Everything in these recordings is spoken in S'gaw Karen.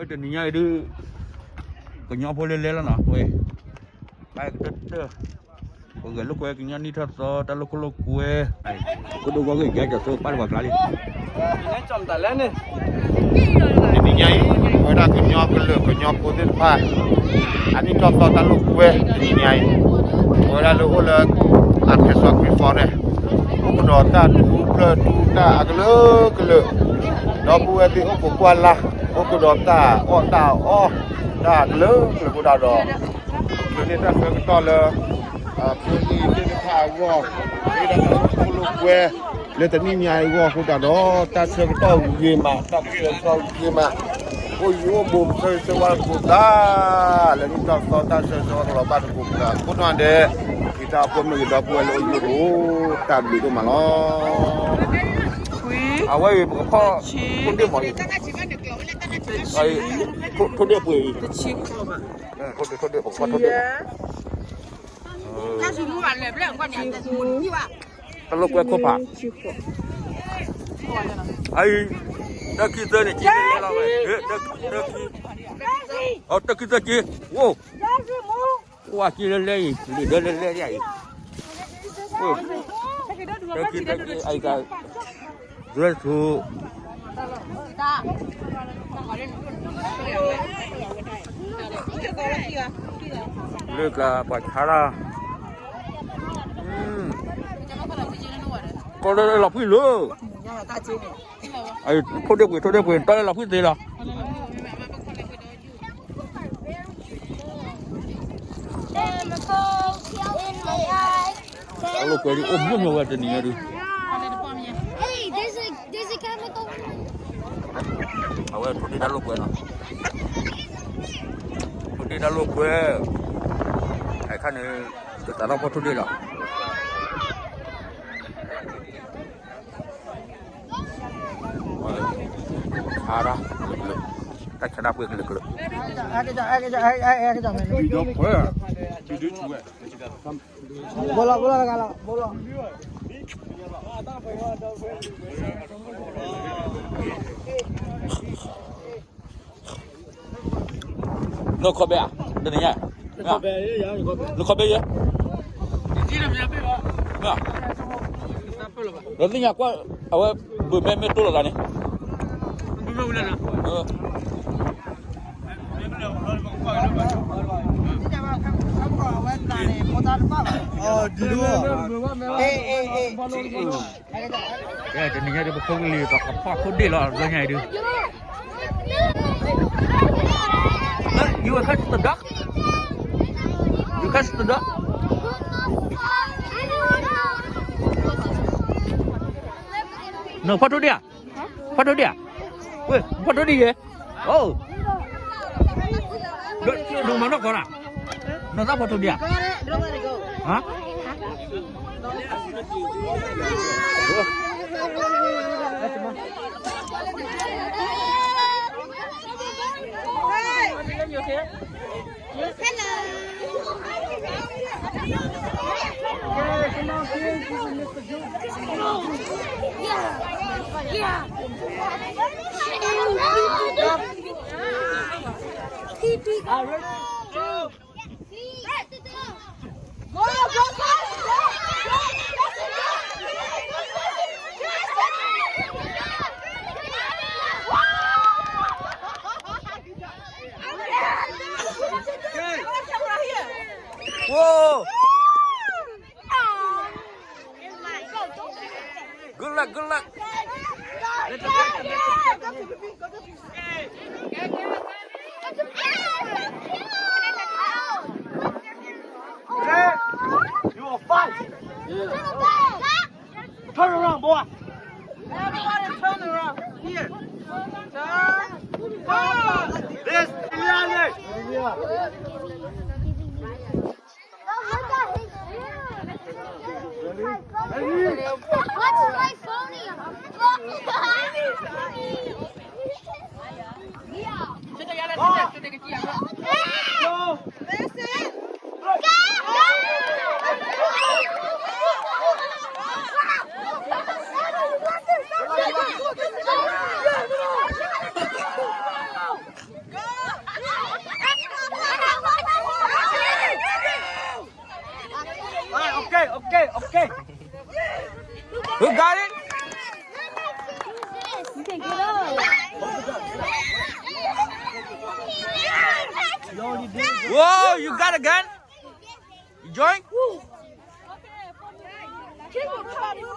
တနံၤညါအံၤဒုး ကညီဖိလဲၤလဲၤလီၤနီၤ, ဝဲ ဘၣ်ကတၢၢ်တၢၢ်, ပဂဲၤလိာ်ကွဲကညီနံၣ်ထီၣ်သီ တၢ်လိာ်ခိၣ်လိာ်ကွဲ, ကဒိၣ်ဂီၢ်ဂ့ၢ်ကဲကၠီၤသိပၢ်လၢပှၤကျါလံ. တနံၤညါအံၤ ပဝဲဒၣ်ကညီကလုာ်ကညီဖိသ့ၣ်တဖၣ် အနံၣ်ထီၣ်သီတၢ်လိာ်ကွဲ တနံၤညါအံၤ ပဝဲဒၣ်လၢအိၣ်လၢ အခဲစီကွံဖီရဲၣ် အိၣ်ကဒီးတၢ်ထူဖျၢၣ်ထူတၢ်အကလုာ်ကလုာ်, ဒီပုၢ်ဝဲၢ်သ့ၣ်အိၣ်ကိးကွၢ်လၢ် အိၣ်ကဒီးတၢ်အီၣ်တၢ်အီ တၢ်အကလုာ်ကလုာ်အဃိဒၣ်ဒီး လၢန့ၣ်တၢ်ဆၢကတီၢ်လၢ ဖိလံၤသ့ၣ်တဖၣ်အဂီၢ် မ့ၢ်ဒၣ်တၢ်လိာ်ခိၣ်လိာ်ကွဲ လၢတနံၤညါအံၤအဂီၢ်အဃိဒၣ်ဒီး တၢ်ဆၢကတီၢ်ဂ့ၤမး တၢ်ဆၢကတီၢ်ဂ့ၤမး အိၣ်ယံၤအိၣ်ဘူး ပဆၢဂ့ၤဆၢဝါသကိးပသး လၢနံၣ်ထီၣ်သီတၢ်ဆၢဂ့ၤဆၢဝါကလီၤဘၣ်သကိးပသး အဃိနီၣ်ဒဲး ယတၢ်အိၣ်ဖှိၣ်မ့ၢ်ဂ့ၤ ဒီပုၢ်ဝဲၢ်လၢအိၣ်ယံၤအိၣ်ဘူး တၢ်ဘျုးဒိၣ်မးလီၤ. အဝဲအံၤပကဖီၣ် ခိၣ်ဒ့ၣ်မးအံၤ ထိၣ်ဒ့ၣ်ပှ့ၤအံၤ ထိၣ်ဒ့ၣ် ပကဖီၣ်ထိၣ်ဒ့ၣ် တၢ်လိာ်ကွဲခိၣ်ဖး အအံၤ တၢ်ခံသၢန့ၣ် က့လဲၤလီၤဝဲ တၢ်ခံသၢက့ အိၣ် ကွၢ်က့လဲၤလဲၤအံၤ လံာ်ဒၢလဲၤလဲၤအံၤ တၢ်ခံသၢက့ အအံၤက dress လၢကျါပှၤဆါတၢ် ကီၢ်လၢလီၤဖှံလၢ ထိၣ်ဒ့ၣ်ပှ့ၤ ထိၣ်ဒ့ၣ်ပှ့ၤ တီၢ်လၢလီၤဖှံသ့လီၤ. တၢ်လိာ်ကွဲဒုးအိၣ်မုာ်မုာ်ဝဲတနံၤညါဒုး အဝဲထိၣ်ဒ့ၣ်တၢ်လိာ်ကွဲနီၤ ထိၣ်ဒ့ၣ်တၢ်လိာ်ကွဲ အခါန့ၣ် ကစးထီၣ်ဖီၣ်ထိၣ်ဒ့ၣ်လီၤ ဆါဒၣ်ကလုာ်ကလုာ် တၢ်ဆါဒၣ်ပှ့ၤကလုာ်ကလုာ် ဘိလီၤ ဘိလီၤ တဂၤလီၤ ဘိလီၤ နခီဘဲဧါ တနံၤညါ နခီဘဲယဲ မ့ၢ် ဒီးသ့ၣ်ညါကွၢ် အဝဲ ဘုးမဲမ့ၢ်တိၢ်လိာ်သးန့ၣ် တနံၤညါဒီးပဖိကလံၤပှၤကဖီၣ်ခိၣ်ဒ့ၣ်လီၤ လၢညါအံၤဒုး You will catch the dog? You catch the dog? No, ဖီၣ်ထိၣ်ဒ့ၣ်ဧါ ဖီၣ်ထိၣ်ဒ့ၣ်ဧါ ဝဲ ဖီၣ်ထိၣ်ဒ့ၣ်ယဲ အိၣ် ဒိၣ်မးနီၢ်ကီၢ်ရၣ် နီၢ်သၣ်ဖီၣ်ထိၣ်ဒ့ၣ်ဧါ ဟါ Hello. Yeah. Yeah. Whoa! Good luck, good luck. Hey, you are fine. Turn around, boy. Everybody turn around. Here. Turn. Come on. This, Eliane. What's my phone? Go. Go.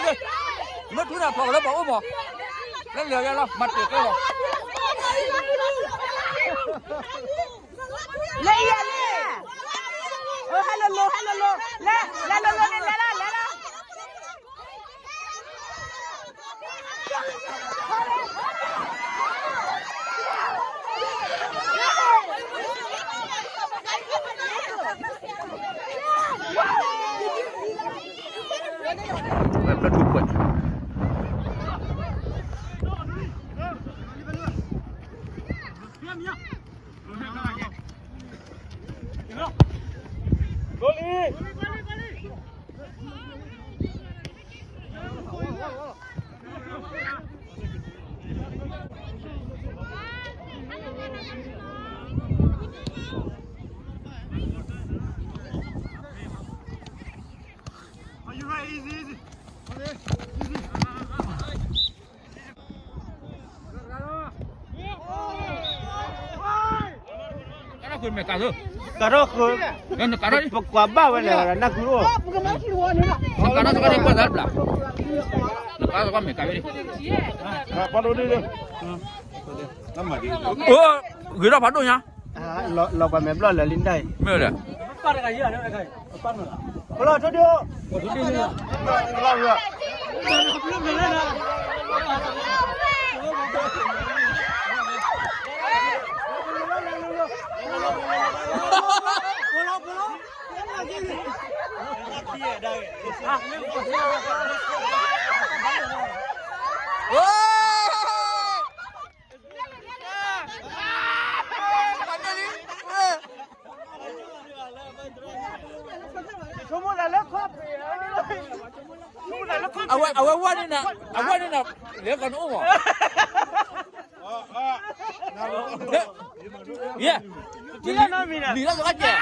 မ့ၢ်ထူန့ၣ် ဖီၣ်ကလၢပှၤအိၣ်မး, လၢလၢာ်ယါလီၤ မၤတ့ၢ်ကဲလီၤ, လၢအံၤလဲၣ်, ဟဲလိၤလိၤ ဟဲလိၤလိၤ လဲၤ လဲၤလိၤလိၤန့ၣ် လဲၤလီၤ လဲၤလီၤ. Easy, easy. ကထီၣ်ဃုာ်မဲာ်ကးသိး, ကထီၣ်ဃုာ်, နကးထီၣ်, ပကွၢ်ဘၣ်ဝဲလဲၣ် နၢ်ကုအိၣ်, နကးထီၣ်စ့ၢ်ကီးန့ၣ် ကွၢ်သးတဘျီ, နကးထီၣ်စ့ၢ်ကီးမဲာ်ကးဝဲန့ၣ်, အိၣ်ဂ့ၤထီၣ်ဖးဒိၣ်ညါ, လီၤကွၢ်မဲာ်ဘျီၣ်လၢာ်လံတၢ်အံၤ, မ့ၢ်လဲၣ်. ပလီၢ်ထိၣ်ဒိၣ်, အဝဲဝဲန့ၣ်, အဝဲန့ၣ်, လဲၤကီးနအိၣ်မး, ယဲ, လံာ်လီၤစကဲး,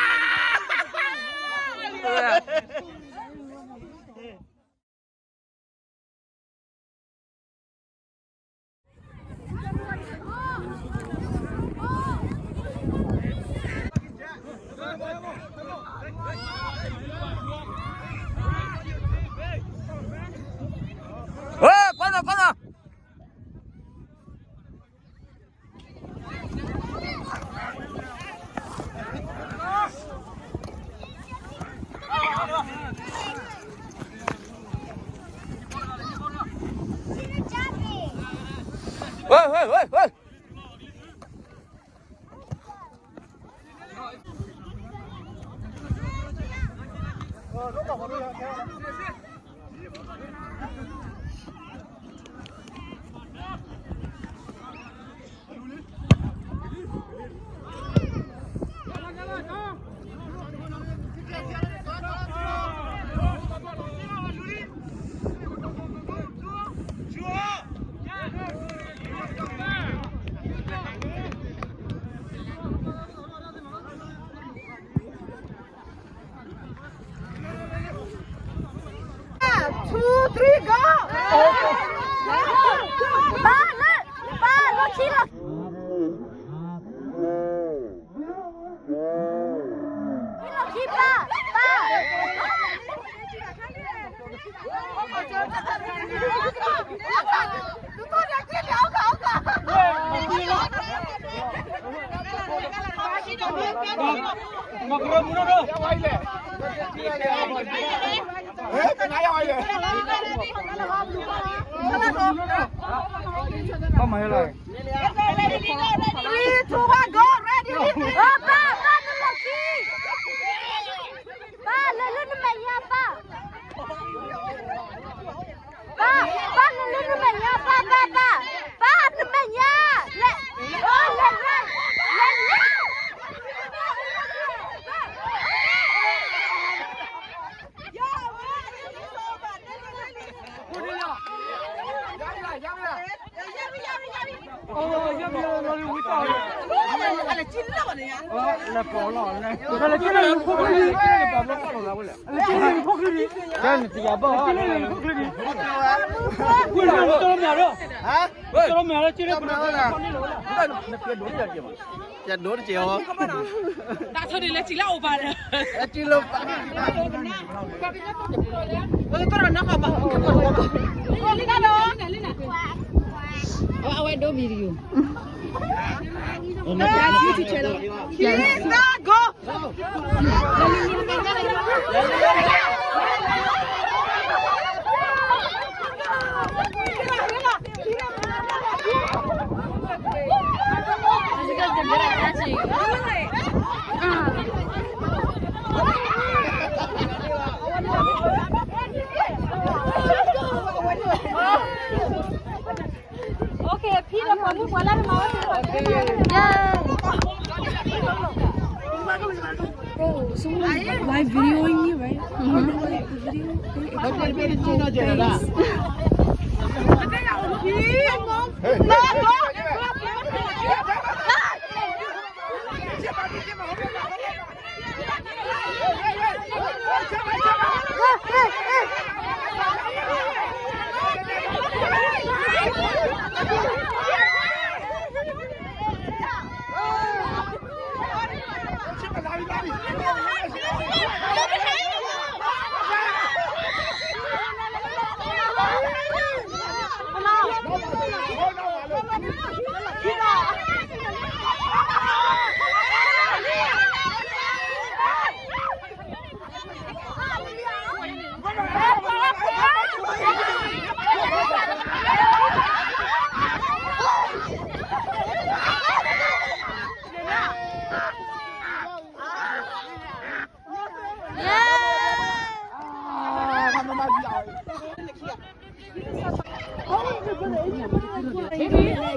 Two, three, go! ပၢ်လၢ ပၢ်လၢခံလီၤ ခံလီၤခံပၢ် ပၢ် Three, two, one, go! Ready? ပၢ် ပၢ် နလီၢ်ခံ ပၢ် လဲၤလၢနမဲာ်ညါ ပၢ် ပၢ် ပၢ် လဲၤလၢနမဲာ်ညါ ပၢ် ပၢ် ပၢ် ပၢ် နမဲာ်ညါ လဲၤ လဲၤ လဲၤ လဲၤ လဲၤ ကဲဒိတကဲးအီၤ တၢ်ထီၣ်ဒ်လဲၣ် စံးလၢအိၣ်ပာ်ဒီး စံးလၢပာ် အဝဲဒိ video တၢ်စုထီၣ်ဆဲးလီၤ Okay, Peter, ပှၤမုၣ်ပှၤလၢ်မၤဝဲ Live videoing you, right? Video.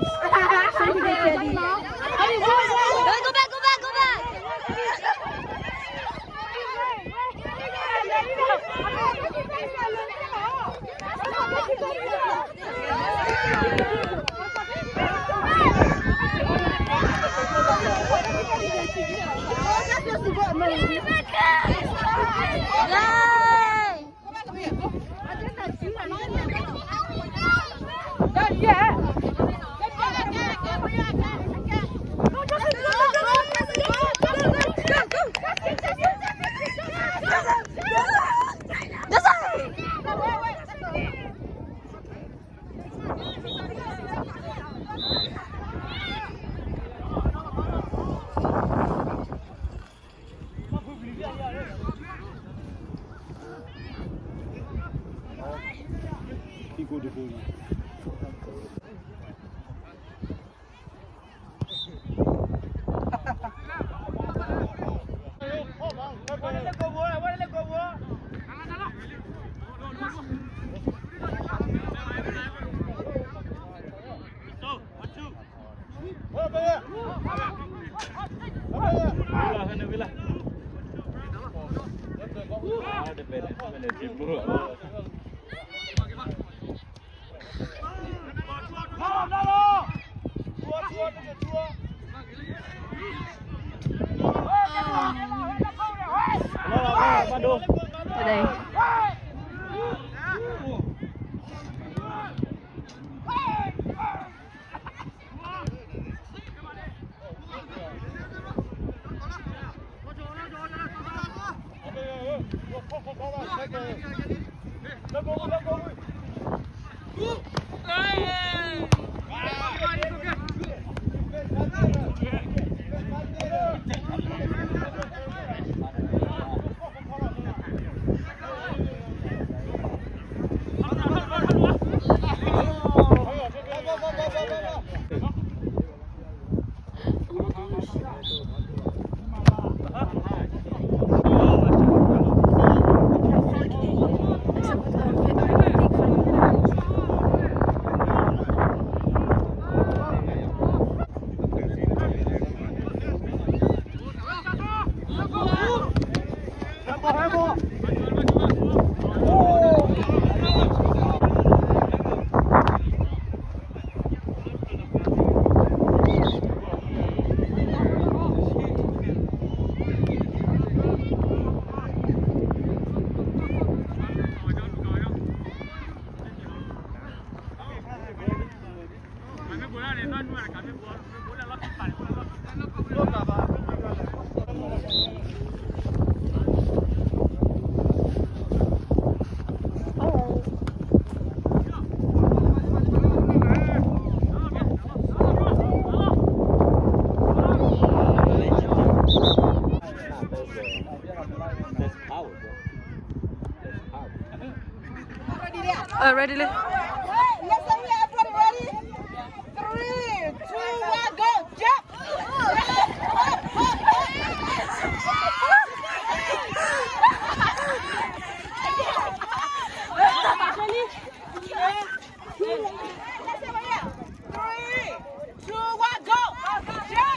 Ready လံ. Let's say we everybody ready. Three, two, one, go. Jump. Three, two, one, go. Jump.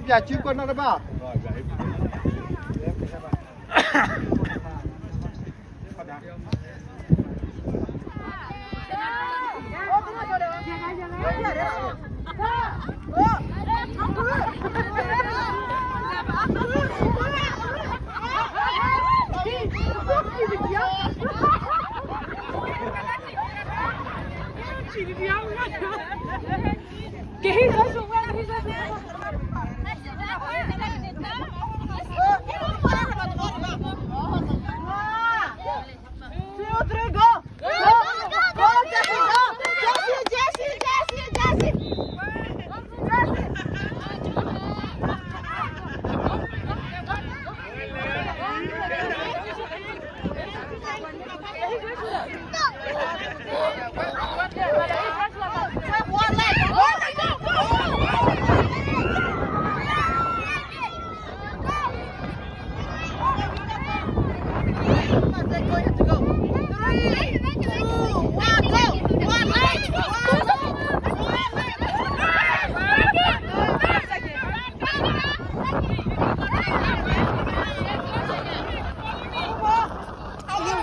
ပျးစုကွၢ်နီတဘၣ်. Two, three, go! Go, go, go, Jesse, go! Jesse, Jesse, Jesse, Jesse!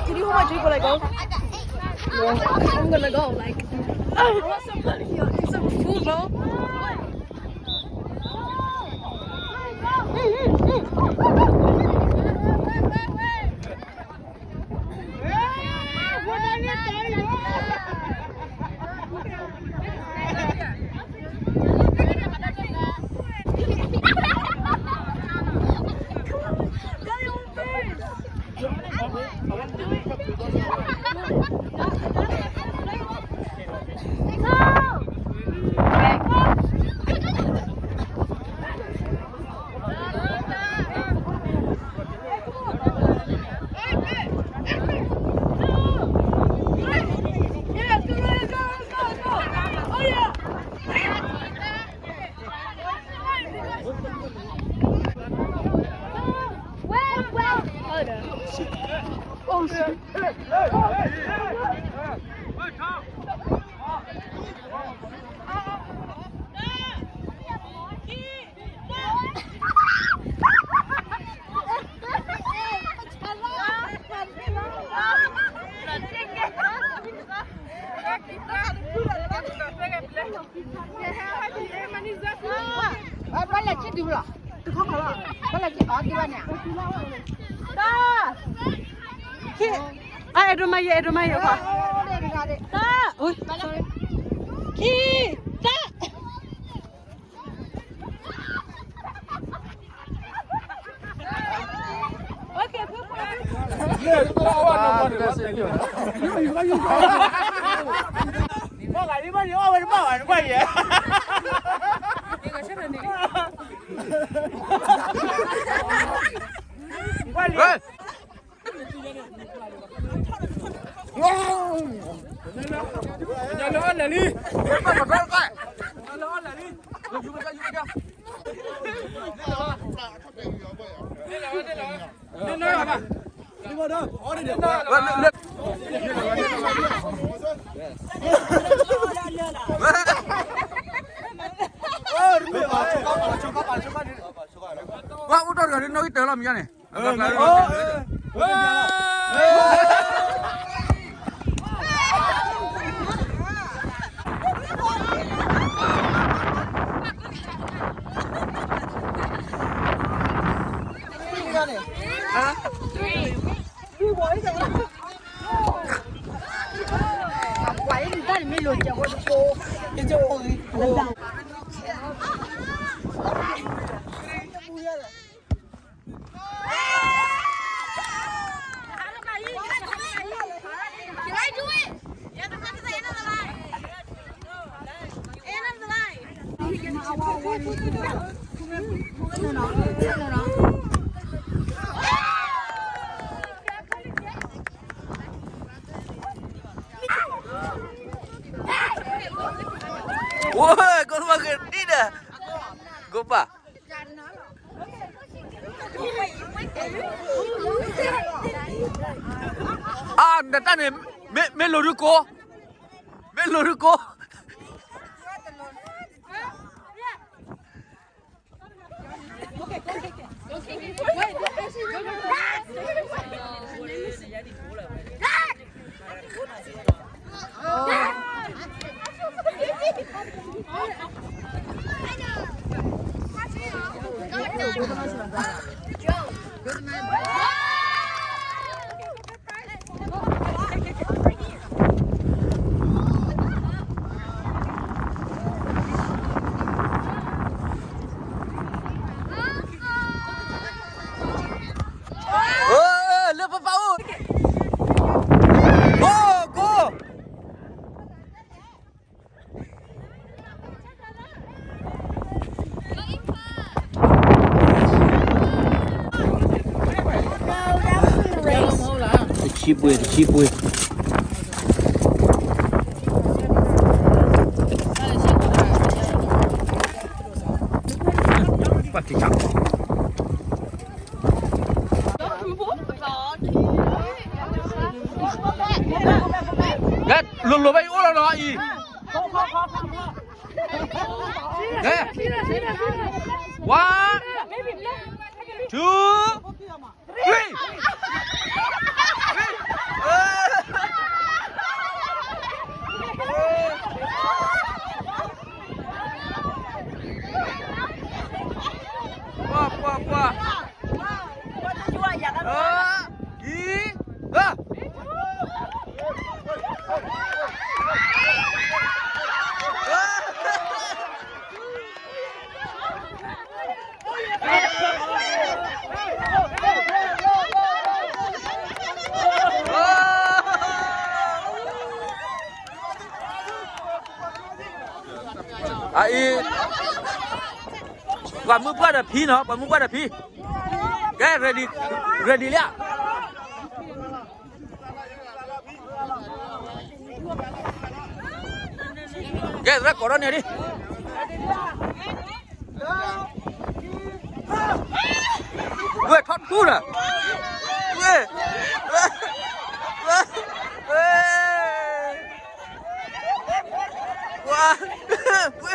Can you hold my drink while I go? No, I'm gonna go. Like, I want some money. Some food, bro. Bala ci dubla. Bala ci a dubla nya. Ta. Ki. A, Edo maye, Edo maye kwa. Ta. Ui. Ki. Ta. Wa u to ga ni no ite lo mi ya ni. Can I do it? You have to come to the end of the line. End of the line. Woi, kau tu makin ni dah. Gopa. A, nda tane, me, me lo ruko. Me lo ruko. လၢပပၢ်အိၣ်, အိၣ်ကိး တဆံပှ့ၤ တဆံပှ့ၤ ပှၤက့ၤကၢ် ကဲ လိၤလိၤဘၣ်အံၤအိၣ်လီၤနီၤအံၤ, ကဲ one, two, three. ပှၤ ပှၤ ပှၤ, အၢ, အံ, အၢ. အအံၤ ပှၤမုၢ်ပှၢ်ဒီးဖံနီၤ, ပှၤမုၢ်ပှၢ်ဒီးဖံ, ကဲ ready, ready လံဧါ. ကဲ သရၣ်ကိးထီၣ်န့ၢ်ဒံး, ဝဲထီၣ်ထူဒီး, ဝဲ, ဝဲ, ဝဲ, ဝဲ, ဝဲ.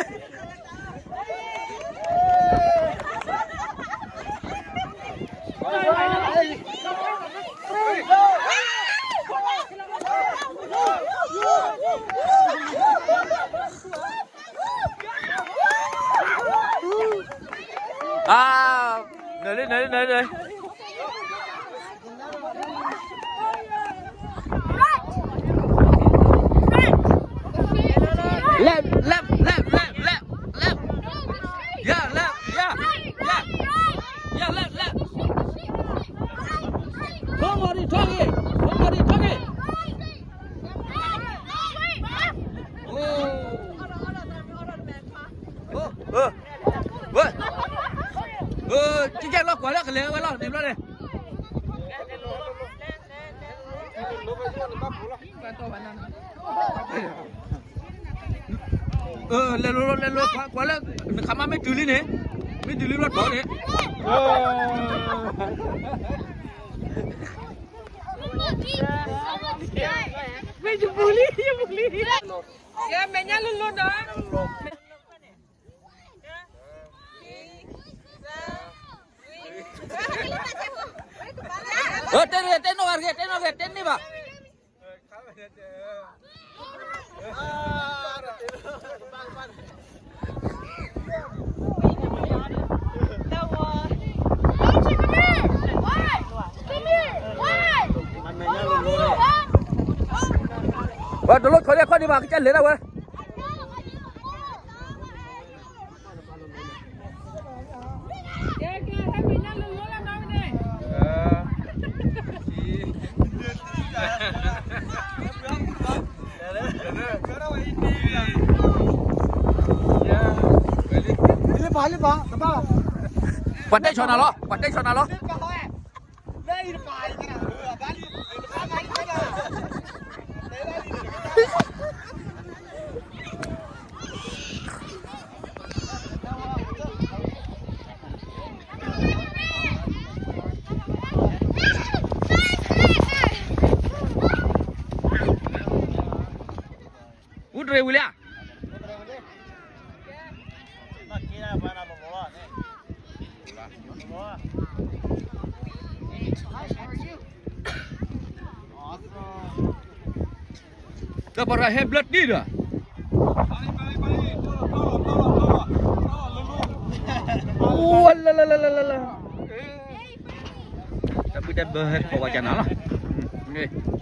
အါ, နၤလံ နၤလံ နၤလံ နၤလံ. Left, left, left, left, left, left. Yeah, left, yeah, yeah, yeah, left, left. Somebody talking, somebody talking. Oh. Oh, oh. ဝဲ, ကဲကဲလီၤ ကွၢ်လၢကလဲၤဝဲလီၤ န့ၣ်ဘျီန့ၣ်, လဲၤလိၤလိၤ လဲၤလိၤ ကွၢ်လၢ နခးမါမ့ၢ်တုၤလံန့ၣ်, မ့ၢ်တုၤလံဘျီတီၤန့ၣ်. မ့ၢ်ယပူၤလံ ယပူၤလံ, ယမဲာ်ညါလိၤလိၤဒီး တဲန့ၢ် တဲနီၢ်ဂ့ၤ တဲနီၢ်ဂ့ၤ တဲန့ၢ်ဘၣ်. ပှၤတလိၣ်ဆီဒံးအခီၣ်ဒံးဘၣ် ကစၢ်လဲၤဒၣ်ဝဲ. ပှၤတဲဆီၣ်နၤလီၤ ပှၤတဲဆီၣ်နၤလီၤ. အူတရံးဝံၤလံဧါ. ဒီးပှၤရၤဟဲဘျၢတံၢ်ဒီး, အိၣ်လၢလၢလၢလၢလၢလၢ တၢ်ဘုၣ်တၢ်ဘၢဟဲခိးဝဲကနၤလီၤ.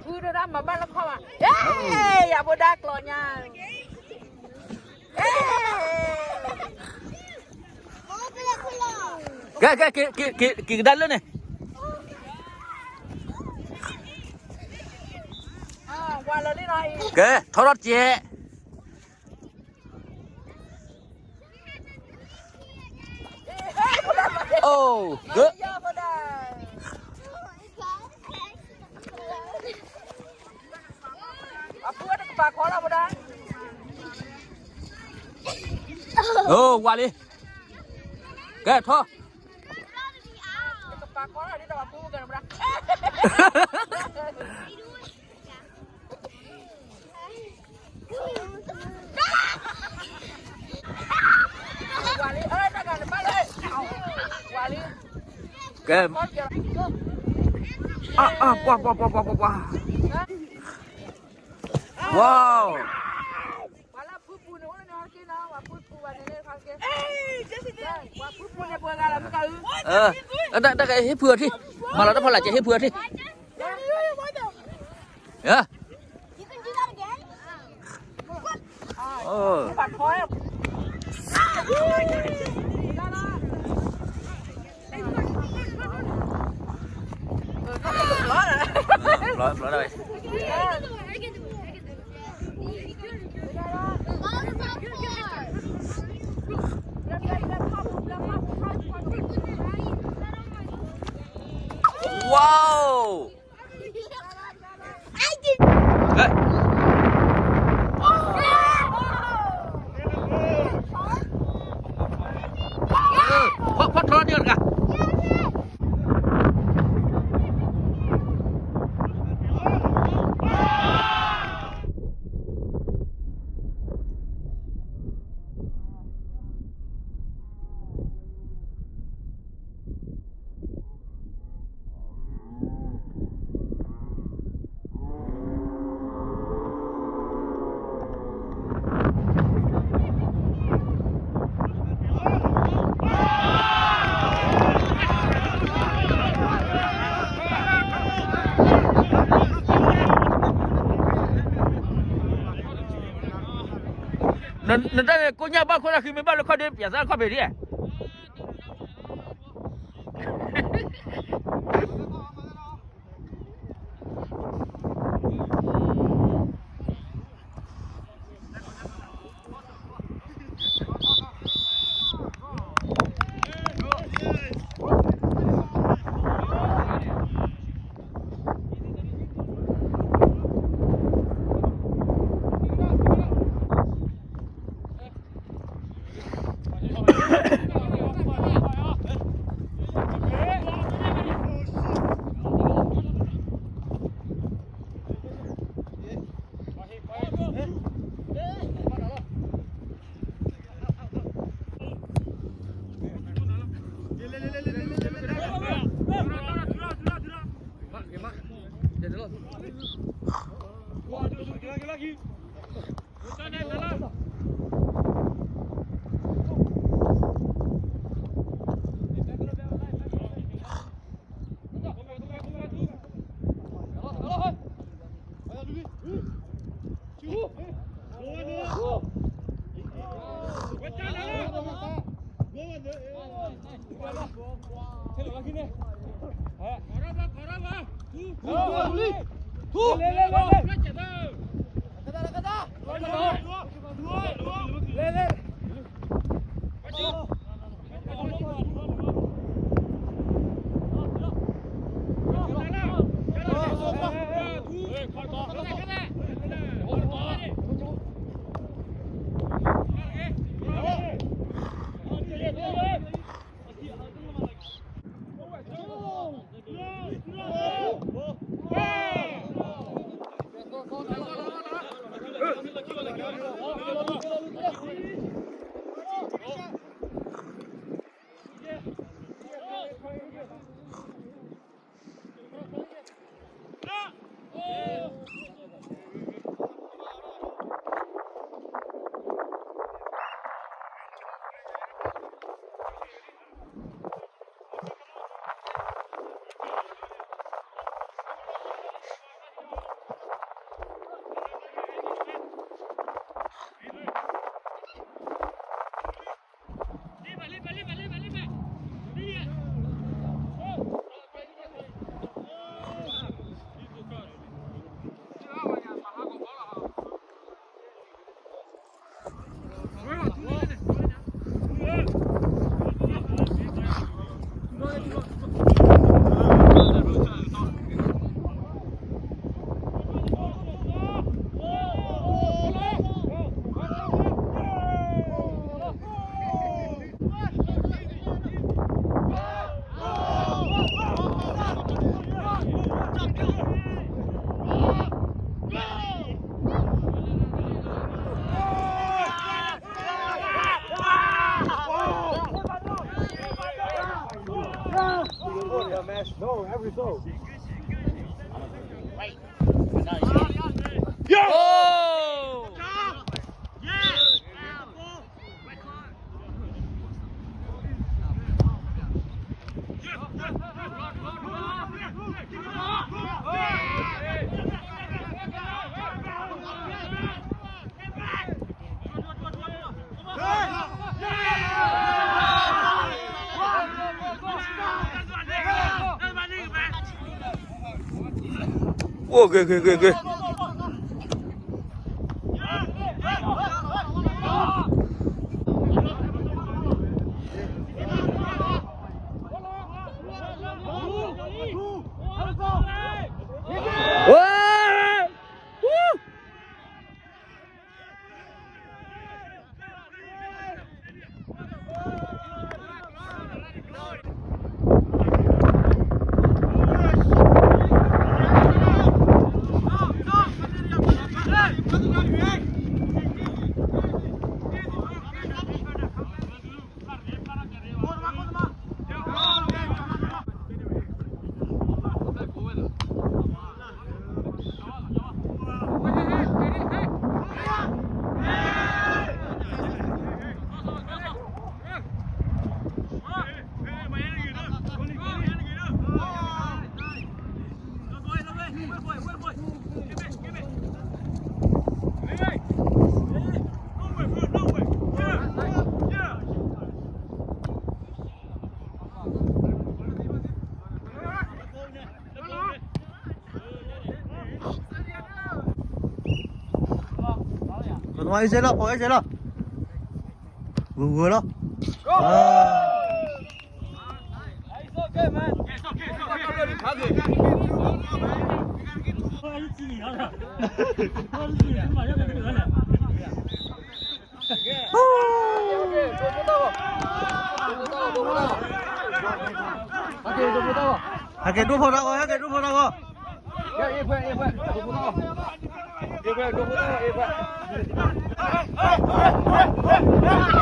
ဖုဒၣ်မၤဘၣ်လၢခီဘၣ်, ယဘိဒၣ်ကျီညါ, ကဲ ကဲ က့ၤကဒါလၢန့ၣ်, ကဲ ထီထီၣ်တကဲး, အိၣ် ကဲ, အိၣ် ဝါလံ, ကဲ ထီၣ် ကဲ, ပှၤ ပှၤ ပှၤ ပှၤ ပှၤ ပှၤ, wow, တၢ်ကဟ့ၣ်ဖုအီၤထံၣ်, မၤလီၤတၢ်ဖီလာ်ကဟ့ၣ်ဖုအီၤထံၣ်, wow.နတၢ်န့ၣ် ကိးညၣ်ဘၣ်ခိၣ်တၢ်ဃံမ့ၢ်ဘၣ်လၢခီၣ်ဒ့ ပၠးသၣ်ခီၣ်ဖံးဒံး Lucky. Yo! Ô, gê, gê, gê, gê. Ê! Woo! Ê, lọ, ê, lọ. Gù gù lắm. Hk'e ဒိၣ်ဖိတၢ်ဂီၤ, ဟဲက့ၤ ဒိၣ်ဖိတၢ်ဂီၤ.